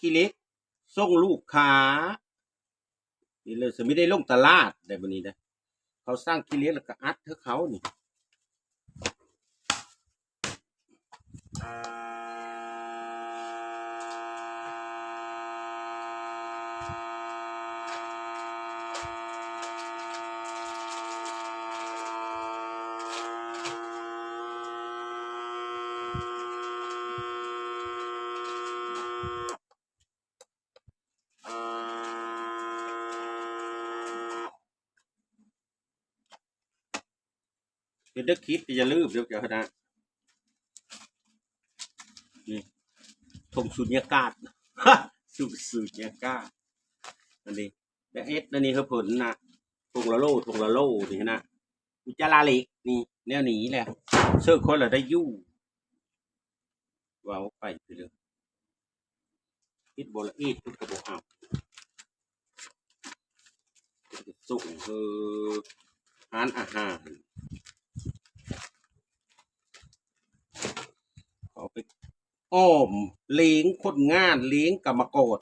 ຂີ້ເຫຼັກສົ່ງລູກຄ້າ ນີ້ເລີຍ ຊິມີໄດ້ລົງຕະຫຼາດໄດ໋ບັດນີ້ນະ ເຂົາສັ່ງຂີ້ເຫຼັກແລ້ວກໍອັດໃຫ້ເຂົານີ້. ເຮັດເດີ ຄິດ ຢ່າລືມເດີເຈົ້າຄະນະ ນີ້ ຖົງສູນຍາກາດ ຖົງສູນຍາກາດ ອັນນີ້ ແລ້ວເຮັດອັນນີ້ໃຫ້ເພິ່ນນະ ຖົງລະໂລ ຖົງລະໂລນີ້ນະ ອຸດຈາລະເຫຼັກນີ້ ແນວນີ້ແຫຼະ ເຊີກຄົນລະໄດ້ຢູ່ ເວົ້າໄປເລີຍ. ເຮັດບໍ່ລະອຽດເພິ່ນກໍບໍ່ເອົາ ເພິ່ນກໍສົ່ງເອີ ຮ້ານອາຫານ ເຂົາໄປອ້ອມ ລ້ຽງຄົນງານ ລ້ຽງກຳມະກອນ.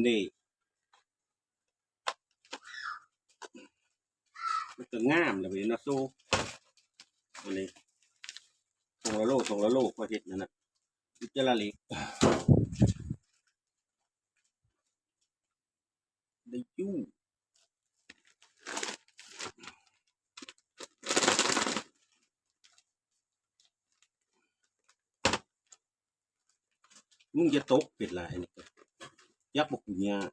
ນີ້ ມັນກໍງາມແລ້ວເນາະ ໂຊ ອັນນີ້ ຖົງລະໂລ ຖົງລະໂລ ຂ້ອຍເຮັດນັ້ນນະ ອຸດຈາລະເຫຼັກ ໄດ້ຢູ່ ມຶງຢ່າຕົກເປັນຫຼາຍ ນີ້ກໍຢາກບໍ່ກູຍາກ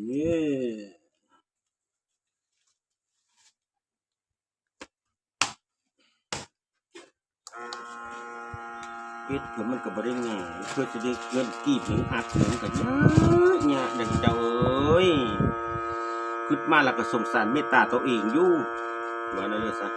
ນີ້ ເຮັດກໍມັນກໍບໍ່ໄດ້ງ່າຍ ເພື່ອຊິໄດ້ເງິນກີບໜຶ່ງອັດໜຶ່ງກໍຍາກຍາກເດ້ເຈົ້າເອີຍ ຄິດມາແລ້ວກໍສົງສານເມດຕາຕົວເອງຢູ່ ວ່າແນວນັ້ນຊະ.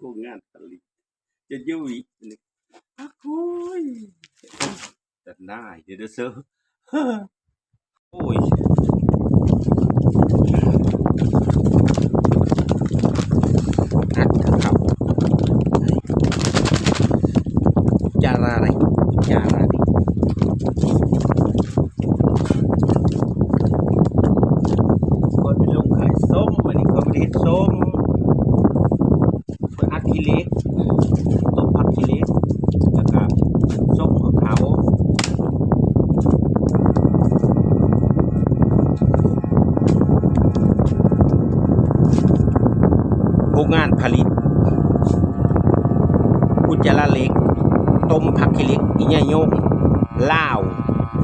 ໂຮງງານຜະລິດ ຈະຢູ່ອີກ ໂອ້ຍ ຈະໜ້າຍເດີເດີເຊີ. ໂອ້ຍ ອັດເຂົ້າ ຈາລາໄດ ຈາລາໄດ ຂ້ອຍໄປລົງຂາຍສົ້ມ ອັນນີ້ຂ້ອຍບໍ່ໄດ້ເຮັດສົ້ມ. ເພິ່ນອັດຂີ້ເຫຼັກ ຕົ້ມຜັກຂີ້ເຫຼັກ ແລ້ວກະສົ່ງເຂົາ ໂຮງງານຜະລິດອຸດຈາລະເຫຼັກ ຕົ້ມຜັກຂີ້ເຫຼັກ ອີ່ຫຍັງໂຍງ ລາວ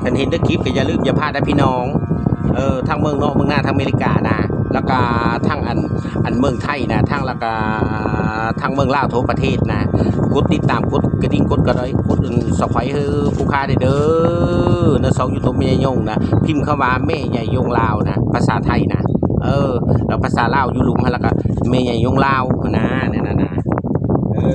ຄັນເຫັນໃນຄລິບກໍຢ່າລືມຢ່າພາດເດີພີ່ນ້ອງ ເອີ ທັງເມືອງນອກເມືອງນາ ທັງອາເມລິການະ ແລ້ວກະທັງອັນ ອັນເມືອງໄທນະ ທັງ ແລ້ວກະທັງເມືອງລາວທົ່ວປະເທດນະ ກົດຕິດຕາມ ກົດກະດິ່ງ ກົດກະດອຍ ກົດອັນຊັບສະໄຄຣບ์ໃຫ້ຜູ້ຄ້າໄດ້ເດີ ໃນຊ່ອງຢູທູບແມ່ໃຫຍ່ຍົງນະ ພິມຄຳວ່າແມ່ໃຫຍ່ຍົງລາວນະ ພາສາໄທນະ ເອີ ແລ້ວພາສາລາວຢູ່ລຸ່ມຫັ້ນ ແລ້ວກະແມ່ໃຫຍ່ຍົງລາວຫັ້ນນະ ແນວນັ້ນນະ. ເອີ.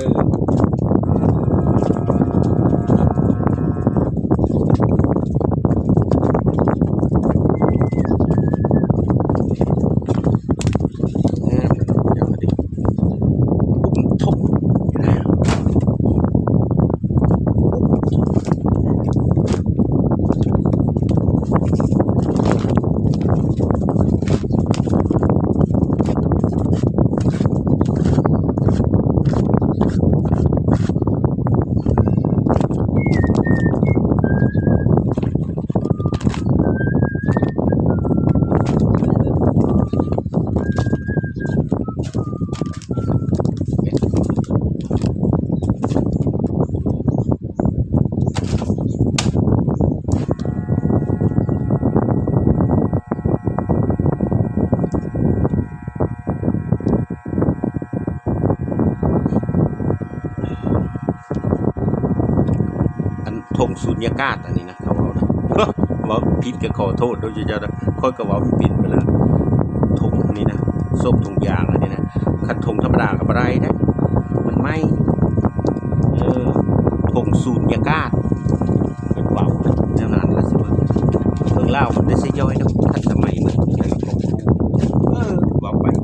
ຍາກາດອັນນີ້ນະ ເຂົາເວົ້ານະ ເວົ້າຜິດກໍຂໍໂທດເດີເຈົ້ານະ ຂ້ອຍກໍເວົ້າຜິດໄປແລ້ວ. ຖົງອັນນີ້ນະ ສົບຖົງຢາງອັນນີ້ນະ ຄັນຖົງທຳມະດາກໍບໍ່ໄດ້ເດ້ ມັນໄໝ້ ເອີ ຖົງສູນຍາກາດ ເພິ່ນເວົ້າແນວນັ້ນລະຊິເບິ່ງ ເມືອງລາວມັນໄດ້ໃຊ້ຍ່ອຍດອກ ທັນສະໄໝເບິດ ເອີ ເວົ້າໄປ ນີ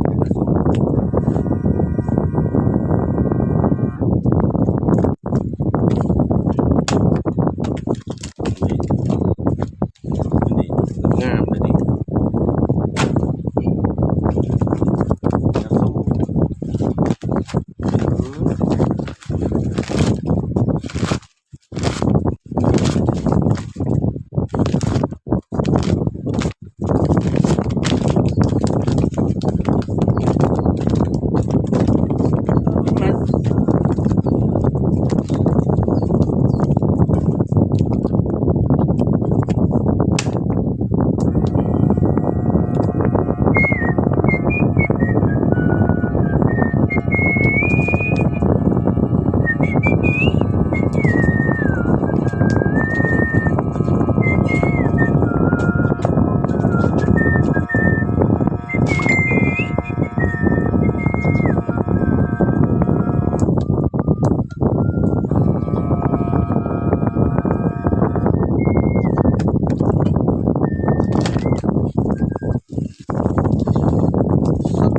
້ ນີ້ ງາມເລີຍນີ້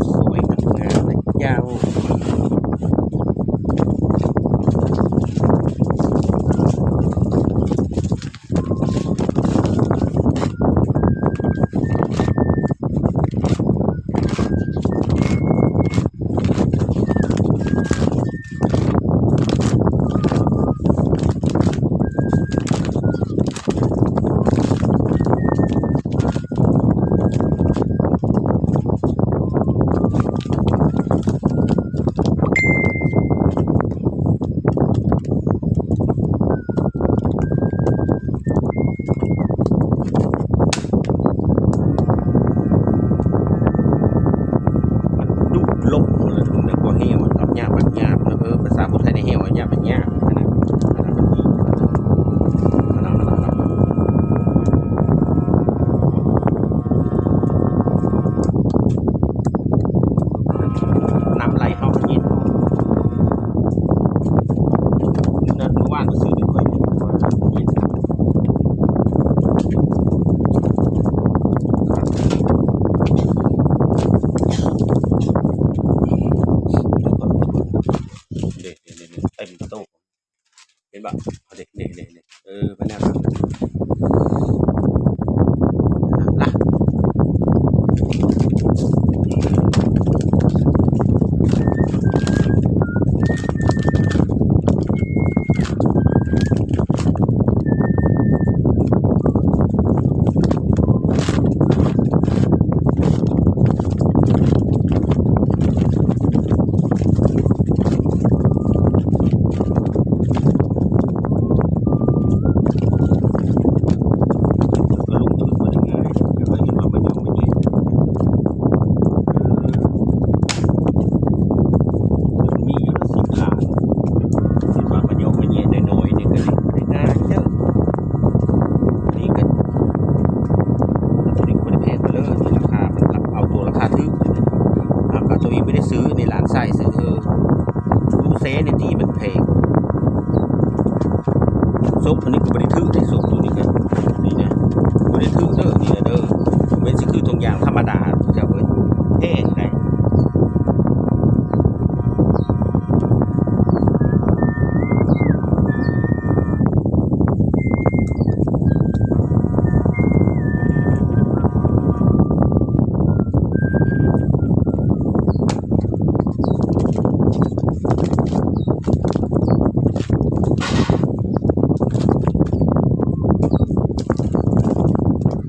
ສວຍງາມນະເຈົ້າ. ມັນດຸລົງ ແລ້ວມັນກໍແຫ້ວ ຫຍາບຫຍາບເນາະ ເອີ ພາສາຜູ້ໄທນີ້ແຫ້ວ ຫຍາບຫຍາບຫັ້ນນະ ອັນນັ້ນມັນດີ ອັນນັ້ນ ອັນນັ້ນ ນ້ຳໄຫຼເຂົ້າເຢັນ ມື້ນັ້ນ ມື້ວານຊື້ໄປ ເຢັນ ເດ້ ເຕັມໂຕະ ເຫັນບໍ່? ເດ້ ເດ້ ເດ້ ເອີ ໄປແລ້ວລະ. ມີຢູ່ລະສິບລ້ານ ຊິວ່າມາຍໍ້ມາແຍະນ້ອຍໆ ນີ້ກໍໄດ້ງ່າຍເດີ້. ອັນນີ້ກໍ ໂຕນີ້ກໍບໍ່ໄດ້ແພງເດີ້ ນີ້ລາຄາ ເອົາໂຕລາຄາຖືກ ແລ້ວກໍໂຕອີກບໍ່ໄດ້ຊື້ ນີ້ຫຼານຊາຍຊື້ ເອີ ລູກເຊນີ້ຕີມັນແພງ. ສົບອັນນີ້ກໍບໍ່ໄດ້ຖືກເດ້ ສົບໂຕນີ້ກໍ ນີ້ນະ ບໍ່ໄດ້ຖືກເດີ້ ນີ້ນະເດີ້ ບໍ່ແມ່ນຊິຄືຖົງຢາງທຳມະດາ ເຈົ້າເອີຍ ແພງໃດ. ເ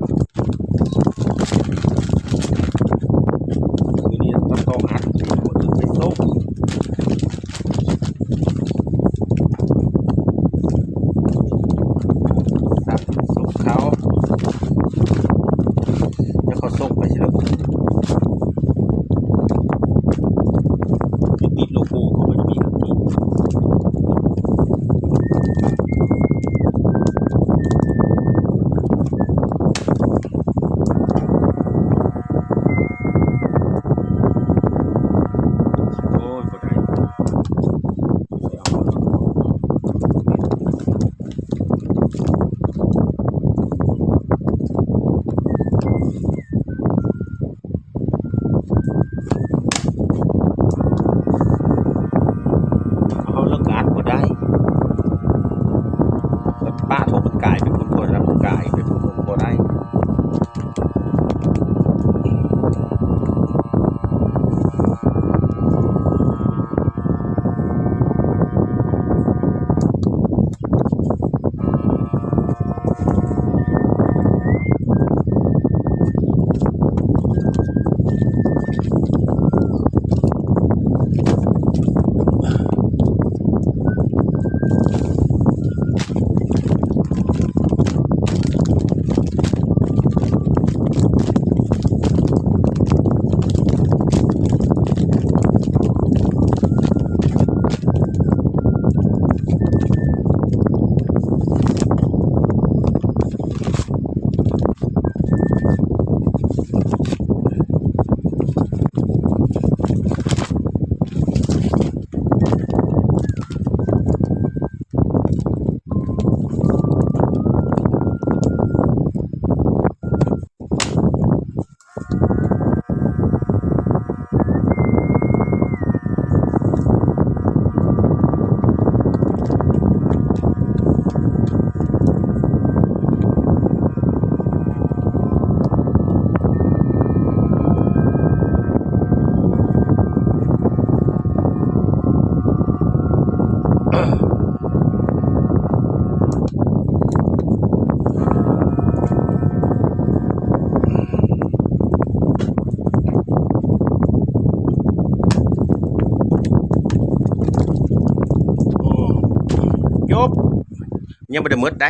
ຍັງບໍ່ໄດ້ໝົດໃດ.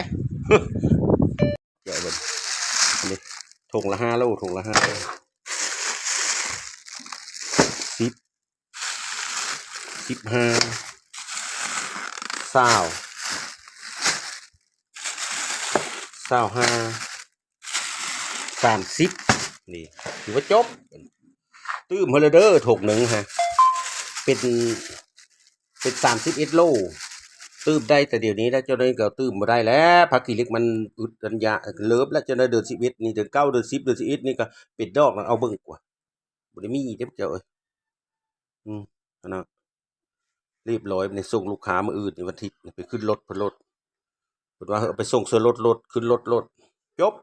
ເຈົ້າເບິ່ງ ອັນນີ້ຖົງລະຫ້າໂລ ຖົງລະຫ້າໂລ ສິບ ສິບຫ້າ ຊາວ ຊາວຫ້າ ສາມສິບ ນີ້ຖືວ່າຈົບ. ຕື່ມເຮົາເລີຍເດີ ຖົງໜຶ່ງຮະ ເປັນ ເປັນສາມສິບເອັດໂລ. ຕື່ມໄດ້ແຕ່ດຽວນີ້ແຫຼະ ເຈົ້າໜ້ອຍກໍຕື່ມບໍ່ໄດ້ແລ້ວ. ຜັກຂີ້ເຫຼັກມັນອຶດອັນຍາ ເລີ່ມແລ້ວ ເຈົ້າໜ້ອຍເດືອນສິບເອັດນີ້ ເດືອນເກົ້າ ເດືອນສິບ ເດືອນສິບເອັດນີ້ກໍເປັນດອກແລ້ວ. ເອົາເບິ່ງກວ່າ ບໍ່ໄດ້ມີເດ້ເຈົ້າເອີຍ. ອືມ ອັນນັ້ນ ຮຽບຮ້ອຍ ນີ້ສົ່ງລູກຄ້າມື້ອື່ນນີ້ ວັນທິດນີ້ ໄປຂຶ້ນລົດເພິ່ນໂລດ. ເພິ່ນວ່າເອົາໄປສົ່ງໃສ່ລົດໂລດ ຂຶ້ນລົດໂລດ ຈົບ.